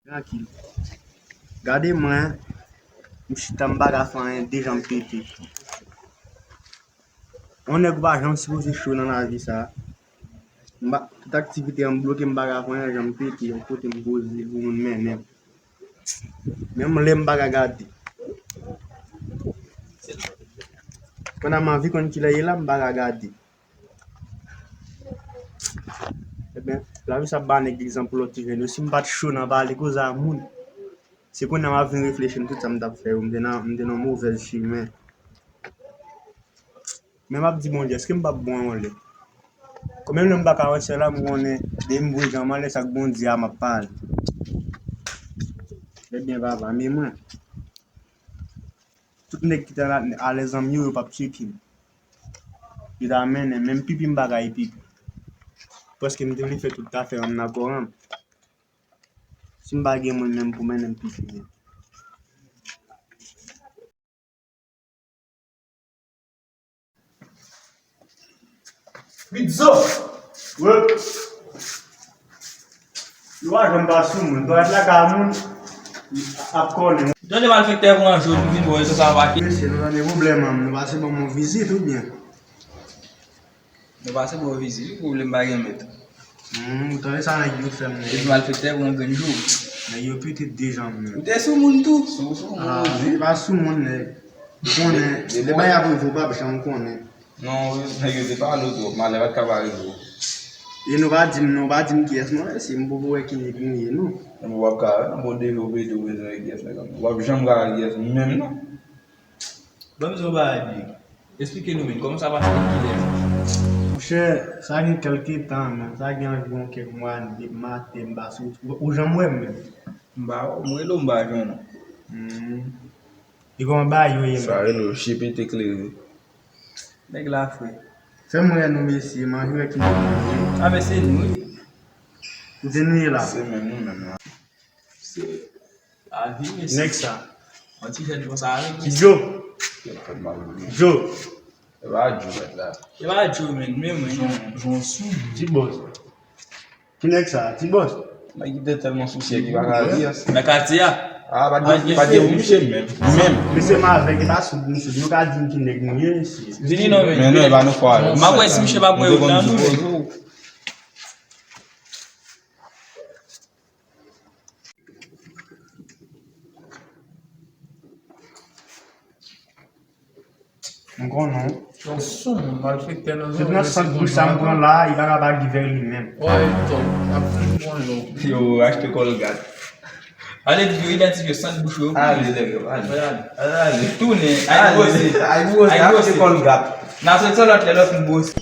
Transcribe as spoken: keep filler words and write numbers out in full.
Trankil. Gade mwen, m chita, m pa ka fè anyen, de jan m pete. Yon nèg ou pa janm sipoze cho nan lavi sa. M pa, tout aktivite an m bloke, m pa ka fè anyen, jan m pete, yon kote m poze pou moun mennen m. Menm lè m pa ka gade. Pandan m anvi konn kilè ye la, m pa ka gade. Ebyen, lavi sa ap ba nèg egzanp pou lòt ti jèn yo. Si m pa t cho nan pale koze a moun, se kounye a m ap vin reflechi m tout sa m t ap fè yo. M te nan, m te nan movèz chimen. Men m ap di Bondye, èske m p ap bon yon lè? Konbyen lè m pa ka wè syèl la, m konnen depi m voye jan m ale, s ak Bondye a m ap pale. Ebyen, papa, men mwen. Tout nèg ki t al, al zanmi yo, yo p ap tcheke m. Yo ta mennen m, menm pipi m pa ka pipi. Paske m te vle fè tout afè an nan kò an. Si m pa gen moun menm pou mennen m pipi. Bidzo! Wi. Yo pa janm pa sou moun. Parèt lakay moun, ap kònen. Tande malfektè pran jou, nou vin wè sa sa va ki. Mesye, nou nan de pwoblèm, an. Nou pase ban m yon vizit, oubyen? Nou pase ba w vizit, wi, pwoblèm pa gen mèt. Hmm, ou tande sa nèg yo fè m, nèg. Epi malfektè pran grenn jou. Nèg yo pete de jan m. Ou te sou moun tou? Sou, sou moun. Ah, wi. Se pa sou moun, nèg. M konnen, lè bagay ap rive, ou p ap janm konnen. Non, nèg yo te pale w twòp, malè pa t ka pa rive w. E nou pa di m, nou pa di m kiyès nou ye, si m poko wè ki nèg nou ye, non. Ou p ap ka wè, nan bon deje w pete, ou bezwen wè kiyès nèg la. Ou p ap janm ka wè kiyès menm, non. Ban m di w yon bagay byen. Esplike nou menm, kòman sa pase, kilè? Monchè, sa gen kèlke tan, men sa gen anviwon kèk mwa, depi maten m pa soti. Ou, ou janm wè m menm? M pa wè w, m rele w, m pa jwenn ou. Hmm. E kòman bagay yo ye menm? Sa rele w chipete klere. Nèg la fre. Fè m wè nou mesye, m anvi wè ki nèg nou ye. A, men se nou, wi. Kote nou ye la? Se menm nou menm la. Se lavi, mesye. Nèg sa. Yon ti jèn konsa, wi. Ki Djo? Djo. E pa Djo, mèt la. E pa Djo, men, men mwen. Jon, Jon sou. Ti bòs. Ki nèg sa? Ti bòs. Nèg ki te tèlman sousye ki pa ka ri. Nan katye a. Ah, pa di, pa di misye menm. Menm. Mesye m avèk, e pa sou misye. Nou ka di m ki nèg nou ye, mesye. Vini non, men. Men non, e pa nou fwa. M ap wè si misye pa bwè yo nan nou. M konnen w. Yon sou moun malfektè nan zòn. Se nan sant bouch sa m pran la, li pa ka pa Guy Verly menm. Wè, e tòp. N ap toujou pran yo. Yo, achte Colgate. Ale di yo idantifye sant bouch yo. Ale, nèg yo, ale. Ale, ale. Tounen, al bwose. Al bwose, achte Colgate. N a sot sou lòt lè lòt moun bwose.